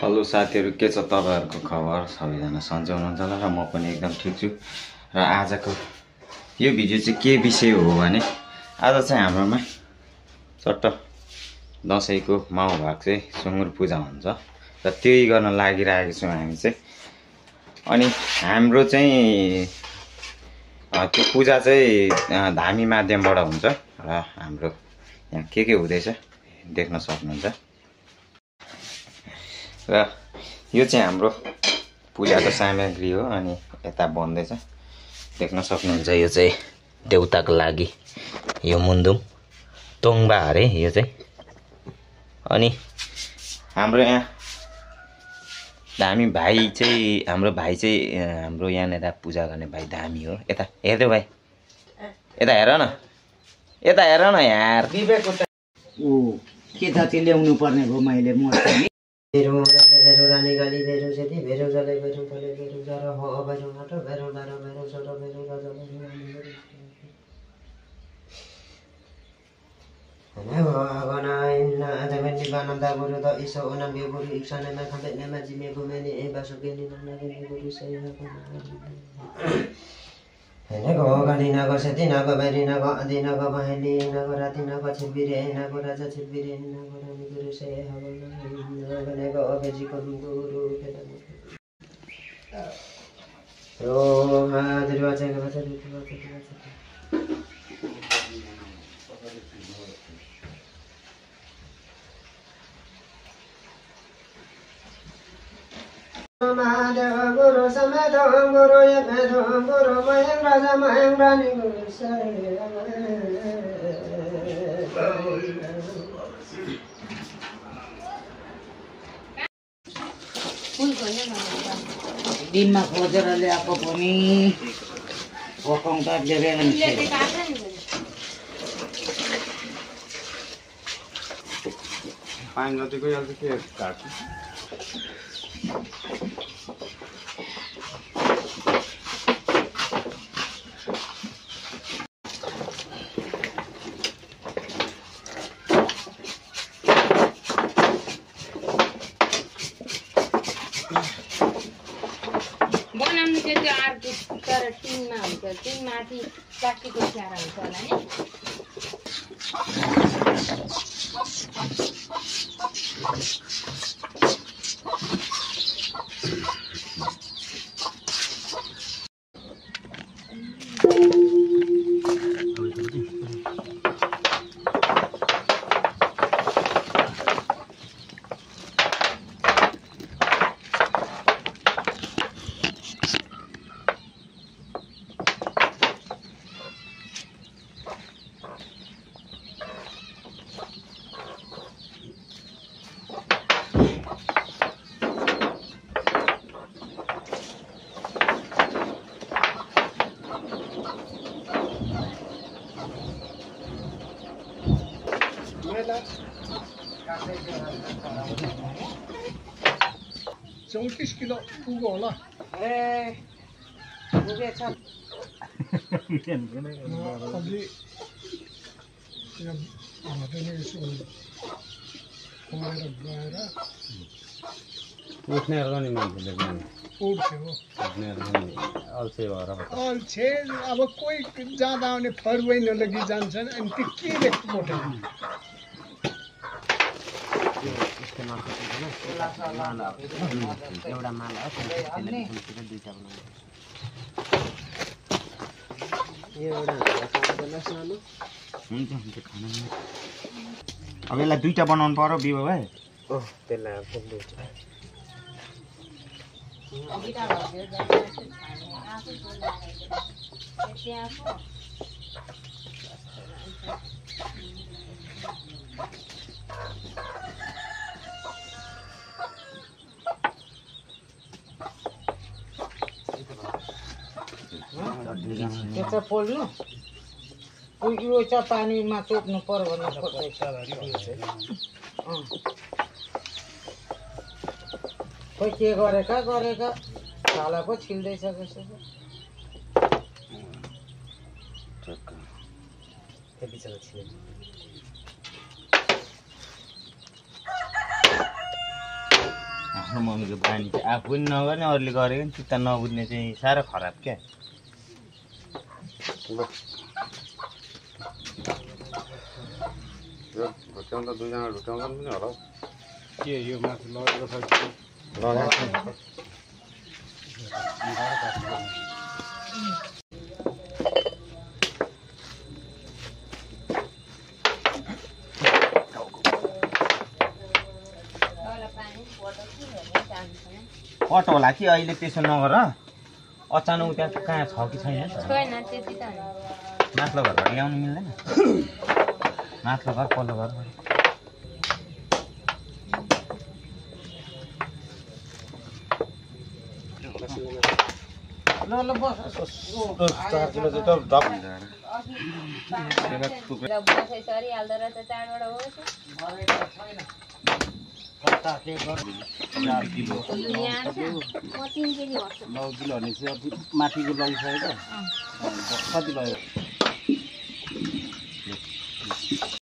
Hello साथीहरु, के छ तपाईहरुको खबर? सबैजना सन्चै हुनुहुन्छ होला र म पनि एकदम ठिक छु। र आजको यो भिडियो चाहिँ के विषय हो भने आज चाहिँ हाम्रोमा चट्ट दशैंको माउभाग चाहिँ सुँगुर पूजा हुन्छ र त्यही गर्न लागिरहेको छौं हामी चाहिँ। अनि हाम्रो चाहिँ त्यो पूजा चाहिँ धामी माध्यमबाट हुन्छ र हाम्रो यहाँ के हुँदैछ देख्न सक्नुहुन्छ। र यो चाहिँ हाम्रो पूजाको सामग्री हो अनि यता बन्दैछ देख्न सक्नुहुन्छ। यो चाहिँ देउताको लागि यो मुन्दुम तोङबा अरे यो चाहिँ। अनि हाम्रो यहाँ धामी भाइ चाहिँ हाम्रो यहाँनिर पूजा गर्ने भाइ धामी हो। यता हेर्दै भाइ, यता हेर न, यता हेर न यार। के जाति ल्याउनु पर्ने हो मैले म भेरो रानी गाली भेरो सेती भेरो जले भेरो तले भेरो जरा हो भेरो नाटो भेरो दारो भेरो सरो भेरो राजा भेरो ana gana inna adameni bananda guru da iso onam ge guru iksane ma khambe ne ma jime gumeni e baso ge ni na ge guru sai na ana go gani na go seti na go beri na go adi na go baheli na go rati na go chibire na go raja chibire na go rani guru sai ha gane go ogeji ko guru ke ro ha dirwa cha ga cha Mahadev Guru Sameto Guru Yapeto Guru Mahendra Mahendra Ni Guru Sai दिनमा खोजेर ल्याएको पनि वकङ त देबेन नि पानी जतिको याल चाहिँ के काट्नु बनाउनु चाहिँ त्यो अर्को तर टिनमा हुन्छ, टिन माथि प्लास्टिकको स्याहार हुन्छ होला नि। चौतीस किलो पुग्यो होला। पुगेछ अलि यसो खुवाएर गएर उठ्ने नि मान्छेले उठ्थ्यो अल्छे अब कोही जाँदा आउने फरुवै नलगी जान्छन् अनि त्यो के रेखोट एउटा माला हो त्यसले दुईटा बनाउनु हुन्छ खाना अब यसलाई दुईटा बनाउनु पर्यो बिबा भाइ। त्यसलाई पुग्दैछ त्यो चाहिँ पोल्नु यो चाहिँ पानीमा चोप्नु पर्यो भने खोइ के गरेका छाला पो छिल्दैछ जस्तो त्यो बिचमा छिल्नु आफ्नो मम्मीको बानी चाहिँ आफू पनि नगर्ने अरूले गरेको नि चित्त नबुझ्ने चाहिँ साह्रो खराब क्या भुट्याउँदा दुईजना भुट्याउँदा पनि होला हौ के यो माथि लगेको छ कि लगाएको पट होला कि अहिले त्यसो नगर अचानक त्यहाँ कहाँ छ कि छैन छैन त्यति त माथिल्लो घरबाट ल्याउनु मिल्दैन माथिल्लो घर पल्लो घर ल ल बस 4 किलो चाहिँ त डब सरिहाल्दो रहेछ चाडबाट हो यहाँ छ म 3 केजी गर्छु 9 किलो भने चाहिँ माथिको लगिसक्यो त कति भयो